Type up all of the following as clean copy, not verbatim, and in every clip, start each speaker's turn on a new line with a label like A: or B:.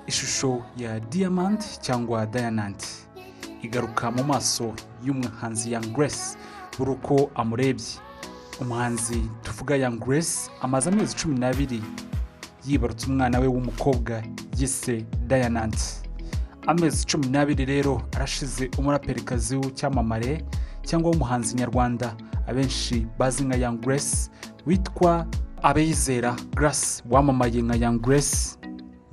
A: Ishusho ya Diamond cyangwa Diamond igaruka mu maso y'umuhanzi Young Grace buri uko amurebye. Umuhanzi tuvuga Young Grace amaze amezi 12 yibarutse umwana we w'umukobwa yise Diamond. Amezi 12 rero arashize umuraperikazi w'icyamamare cyangwa w'umuhanzi nyarwanda abenshi bazi nka Young Grace, witwa Abeyizera Grace, wamamaye nka Young Grace,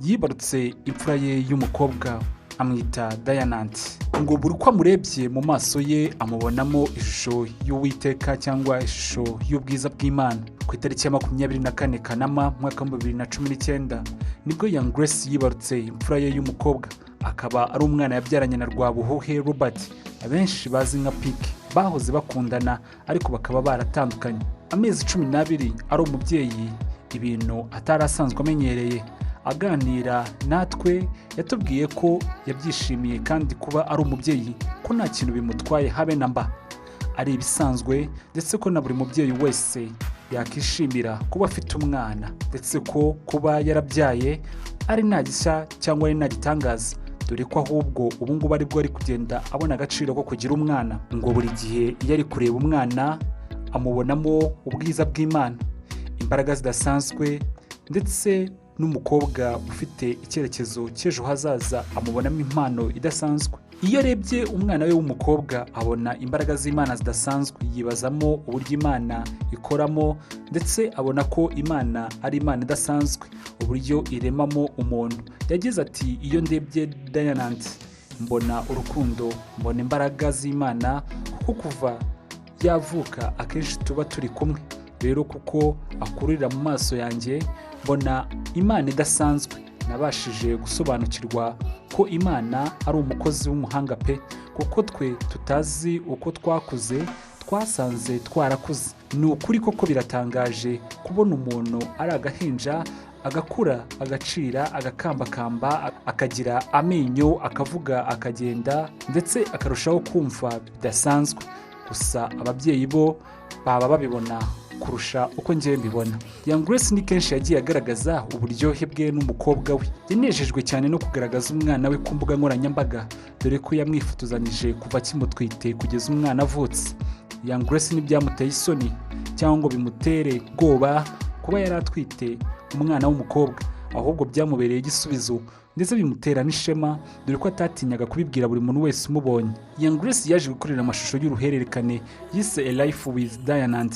A: yibarutse imfura ye y'umukobwa amwita Diamond. Ngo buri uko amurebye mu maso ye amubonamo ishusho y'Uwiteka cyangwa ishusho y'ubwiza bw'Imana. Ku itariki ya 24 Kanama mwaka wa 2019 nibwo Young Grace yibarutse imfura ye y'umukobwa, akaba ari umwana yabyaranye na Rwabuhuhe Robert abenshi bazi nka Pike, bahoze bakundana ariko bakaba baratandukanye. Amezi 12 ari umubyeyi, ibintu atari asanzwe amenyereye. Aganira natwe yatubwiye ko yabyishimiye kandi kuba ari umubyeyi ko nta kintu bimutwaye habe na mba, ari ibisanzwe, ndetse ko na buri mubyeyi wese yakishimira kuba afite umwana, ndetse ko kuba yarabyaye ari nta gishya cyangwa ari nta gitangaza, dore ko ahubwo ubu ngubu aribwo ari kugenda abona agaciro ko kugira umwana. Ngo buri gihe iyo ari kureba umwana amubonamo ubwiza bw'Imana, imbaraga zidasanzwe, ndetse n'umukobwa ufite icyerekezo cy'ejo hazaza, amubonamo impano idasanzwe. Iyo arebye umwana we w'umukobwa abona imbaraga z'Imana zidasanzwe, yibazamo uburyo Imana ikoramo, ndetse abona ko Imana ari Imana idasanzwe, uburyo iremamo umuntu. Yagize ati: "Iyo ndebye Diamond mbona urukundo, mbona imbaraga z'Imana, kuko kuva yavuka akenshi tuba turi kumwe. Rero kuko akurira mu maso yanjye mbona Imana idasanzwe. Nabashije gusobanukirwa ko Imana ari umukozi w'umuhanga pe, kuko twe tutazi uko twakuze twasanze twarakuze. Ni ukuri koko biratangaje kubona umuntu ari agahinja agakura, agacira, agakambakamba, akagira amenyo, akavuga, akagenda, ndetse akarushaho kumva bidasanzwe. Gusa ababyeyi bo baba babibona kurusha uko ngewe mbibona." Young Grace ni kenshi yagiye agaragaza uburyohe bwe n'umukobwa we. Yanejejwe cyane no kugaragaza umwana we ku mbuga nkoranyambaga, dore ko yamwifotozanyije kuva akimutwite kugeza umwana avutse. Young Grace ntibyamuteye isoni cyangwa ngo bimutere ubwoba kuba yari atwite umwana w'umukobwa, ahubwo byamubereye igisubizo ndetse bimutera n'ishema, dore ko atatinyaga kubibwira buri muntu wese umubonye. Young Grace yaje gukorera amashusho y'uruhererekane yise A Life with Diamond,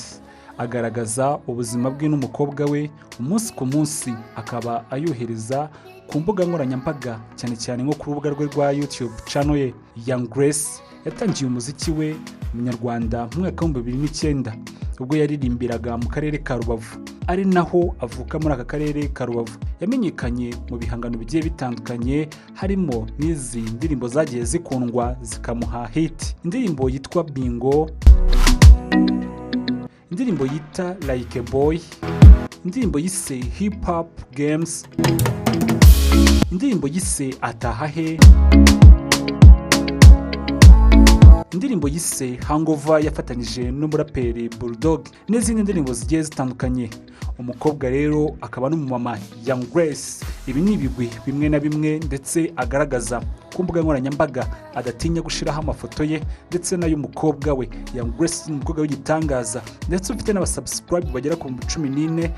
A: agaragaza ubuzima bwe n'umukobwa we umunsi ku munsi, akaba ayohereza ku mbuga nkoranyambaga, cyane cyane nko ku rubuga rwe rwa YouTube channel ye. Young Grace yatangiye umuziki we munyarwanda mu mwaka wa 2009 ubwo yaririmbiraga mu karere ka Rubavu, ari naho avuka muri aka karere ka Rubavu. Yamenyekanye mu bihangano bigiye bitandukanye, harimo n'izi ndirimbo zagiye zikundwa zikamuha hit: indirimbo yitwa Bingo, indirimbo yita Like a Boy, indirimbo yise Hip Hop Games, indirimbo yise Ataha He, indirimbo yise Hangover yafatanyije n'umuraperi Bulldog, n'izindi ndirimbo zigiye zitandukanye. Umukobwa rero akaba n'umumama Young Grace. Ibi ni ibigwi bimwe na bimwe ndetse agaragaza ku mbuga nkoranyambaga, adatinya gushyiraho amafoto ye ndetse n'ay'umukobwa we. Young Grace ni umukobwa w'igitangaza ndetse ufite n'abasubscribe bagera ku 14,000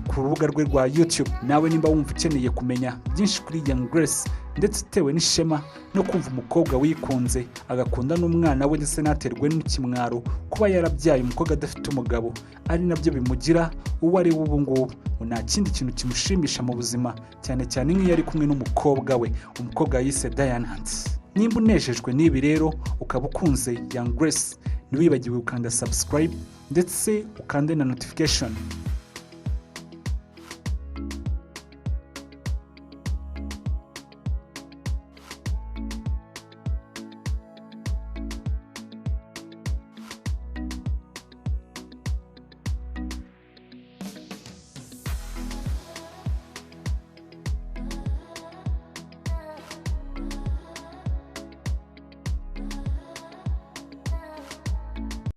A: ku rubuga rwe rwa YouTube. Nawe nimba wumva ukeneye kumenya byinshi kuri Young Grace, ndetse utewe n'ishema no kumva umukobwa wikunze agakunda n'umwana we, ndetse ntaterwe n'ikimwaro kuba yarabyaye umukobwa adafite umugabo, ari nabyo bimugira uwo ari we ubu ngubu, ngo nta kindi kintu kimushimisha mu buzima, cyane cyane nk'iyo ari kumwe n'umukobwa we, umukobwa yise Diamond. Nimba unejejwe n'ibi rero ukaba ukunze Young Grace, ntiwibagiwe gukanda subscribe ndetse ukande na notification.